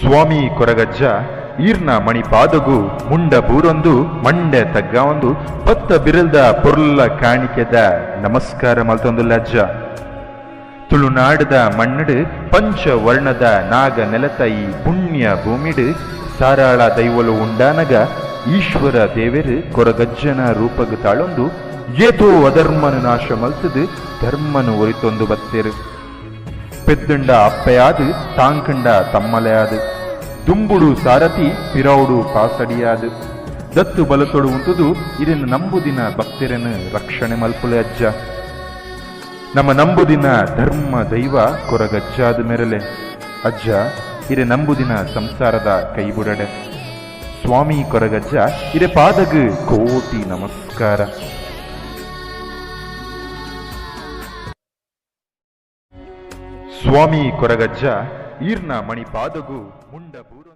ಸ್ವಾಮಿ ಕೊರಗಜ್ಜ ಈರ್ನ ಮಣಿಪಾದಗು ಮುಂಡ ಬೂರೊಂದು ಮಂಡೆ ತಗ್ಗಾವೊಂದು ಪತ್ತ ಬಿರಲ್ದ ಪೊರ್ಲ ಕಾಣಿಕೆದ ನಮಸ್ಕಾರ ಮಲ್ತೊಂದುಲ್ಲಜ್ಜ. ತುಳುನಾಡದ ಮಣ್ಣಡು ಪಂಚವರ್ಣದ ನಾಗ ನೆಲತ ಈ ಪುಣ್ಯ ಭೂಮಿಡು ಸಾರಾಳ ದೈವಲು ಉಂಡಾನಗ ಈಶ್ವರ ದೇವೆರ್ ಕೊರಗಜ್ಜನ ರೂಪಗ್ ತಾಳೊಂದು ಏತೋ ಅಧರ್ಮನು ನಾಶ ಮಲ್ತದು ಧರ್ಮನು ಒರಿತೊಂದು ಬತ್ತೆರು. ಪೆದ್ದುಂಡ ಅಪ್ಪೆಯಾದ್ ತಾಂಕಂಡ ತಮ್ಮಲೆಯಾದ್ ದುಂಬುಡು ಸಾರಥಿ ಪಿರೌಡು ಪಾಸಡಿಯಾದ್ ದತ್ತು ಬಲತೊಡು ಉಂತುದು ಇರೆನ್ ನಂಬುದಿನ ಭಕ್ತೆರೆನ್ ರಕ್ಷಣೆ ಮಲ್ಪುಲೆ ಅಜ್ಜ. ನಮ್ಮ ನಂಬುದಿನ ಧರ್ಮ ದೈವ ಕೊರಗಜ್ಜಾದ ಮೆರಲೆ ಅಜ್ಜ, ಇರೆ ನಂಬುದಿನ ಸಂಸಾರದ ಕೈಬುಡಡೆ. ಸ್ವಾಮಿ ಕೊರಗಜ್ಜ, ಇರೆ ಪಾದಗ್ ಕೋಟಿ ನಮಸ್ಕಾರ. ಸ್ವಾಮಿ ಕೊರಗಜ್ಜ ಈರ್ನ ಮಣಿಪಾದಗು ಮುಂಡ ಬೂರೊಂದು.